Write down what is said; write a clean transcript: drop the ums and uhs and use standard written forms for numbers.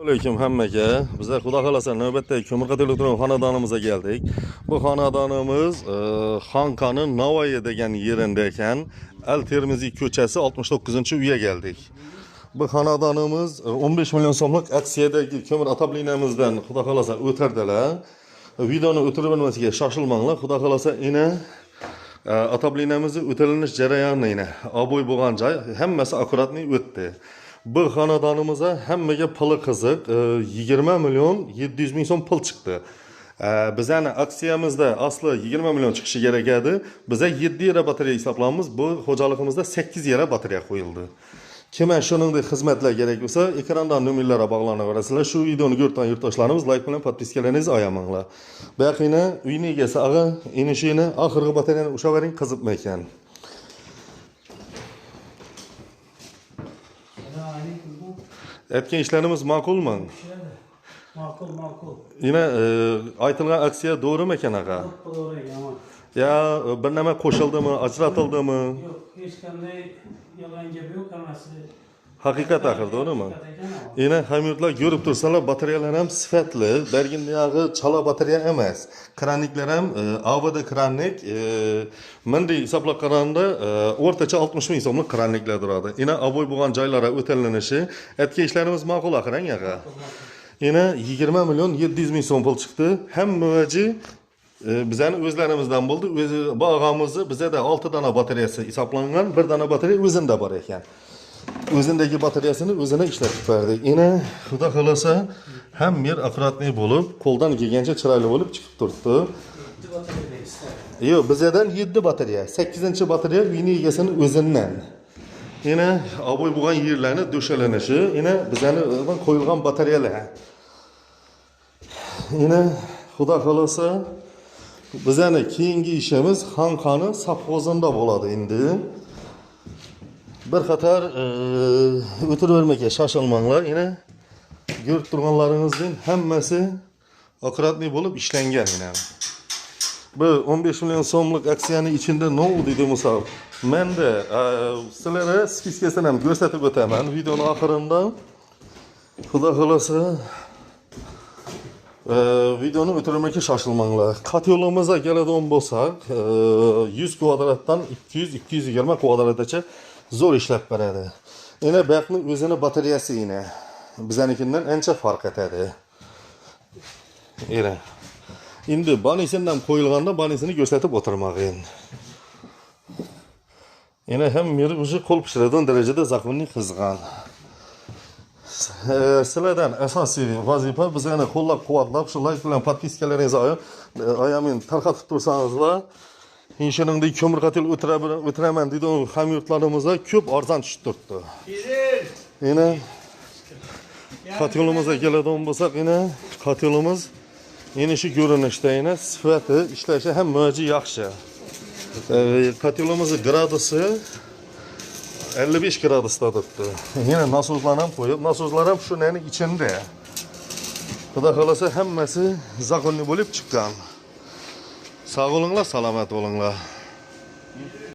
Aleyküm hammaga. Bizlar Xudo xolasa navbatdagi ko'mir elektron xonadonimizga keldik. Bu xonadonimiz Xonqani Navoiy degan yerida ekan. Al Termiziy ko'chasi 69-uyga keldik. Bu xonadonimiz 15 million so'mlik aksiyadagi ko'mir otopleniyamizdan Xudo xolasa o'tirdilar. Videoni o'tirib olmasiga shoshilmanglar. Xudo xolasa ina otopleniyamizni o'tirilish jarayoni ina oboy bo'lgan joy hammasi akkuratniy o'tdi. Bu xonadonimizga hammaga puli qiziq, 20 million 700 ming so'm pul chiqdi. Bizani aksiyamizda asli 20 million chiqishi kerak edi. Biza 7 yera batareya hisoblaymiz. Bu xo'jaligimizda 8 yera batareya qo'yildi. Kimga shuningdek xizmatlar kerak bo'lsa, ekrandan nomerlarga bog'lanaverasizlar. Shu videoni ko'rgan yurtdoshlarimiz like bilan podpiskalaringizni ayamanglar. Bu yaqini uyning egasi ag'a, endi shu yini oxirgi batareyani ushavering, qiziqmi ekan? Aytgan ishlarimiz ma'qulmi? Ma'qul, ma'qul. Yine aytilgan aksiya doğru ekan ag'a? Doğru ekan. Ya bir nima qo'shildimi, ajratildimi? Yo'q, hech qanday yolg'on gap yo'q, hammasi haqiqat axir, to'g'rimi? Yine hamyurtlar ko'rib tursalar, batareyalar ham sifatli, bergindagi chala batareya emas. Kraniklar ham AVD kranik, bunday hisoblab qaraganda o'rtacha 60 ming so'mlik kraniklar turadi. Yine oboy bo'lgan joylarga o'talinishi, aytgan ishlarimiz ma'qul axir, ag'a. Yine 20 million 700 ming so'm pul chiqdi. Hamma vaji bizani o'zlarimizdan bo'ldi. O'zi bu og'amizni bizada 6 dona batareyasi hisoblangan, bir dona batareya o'zida bor ekan. O'zindagi batareyasini o'zine ishlatib berdik. Ina Xudo xolasa ham yer akkuratniy bo'lib, qo'ldan kelgancha chiroyli bo'lib chiqib turibdi. Yo'q, bizadan 7 batareya, 8-batareya uyning egasini o'zidan. Ina oboy bo'lgan yerlarni do'shalanishi, ina bizani qo'yilgan batareyalar. Ina Xudo xolasa bizani keyingi ishimiz Xonqani sovxozida bo'ladi endi. Bir qator o'tiravermaka shoshilmanglar. Yine ko'rib turganlaringizning hammasi akkuratniy bo'lib ishlangan. Yine bu 15 million so'mlik aksiyani ichida nima deydi Musa? Men de sizlarga spiskasini ham ko'rsatib o'taman videoni oxirida. Xudo xolasa videoni o'tirmaka shoshilmanglar. Kotelimizga keladigan bo'lsak, 100 kvadratdan 200-220 kvadratgacha zo'r ishlab beradi. Ina bu o'zini batareyasi ina bizanikidan ancha farq etadi. Ina endi banisidan qo'yilganda banisini ko'rsatib o'tirmag'in. Ina ham meri o'zi qo'l pishiradigan darajada zaxunni qizg'an. Sizlardan asosiy vazifa bizani qo'llab-quvvatlab, shu like bilan podpiskalaringizni ayamin tarqatib tursangizlar, shuningdek ko'mir qatil o'tiraman deydi hamyurtlarimizga ko'p arzon tushib turibdi. Yana kotelimizga keladigan bo'lsak, yana kotelimiz yana shu ko'rinishda, yana sifati, ishlashi hamma yaxshi. Kotelimizning gradusi 55 gradusda turibdi. Yana nasoslar ham qo'yib, nasoslar ham shunani ichida. Xudo xolasa hammasi zaxunli bo'lib chiqqan. Sog' bo'linglar, salomat bo'linglar.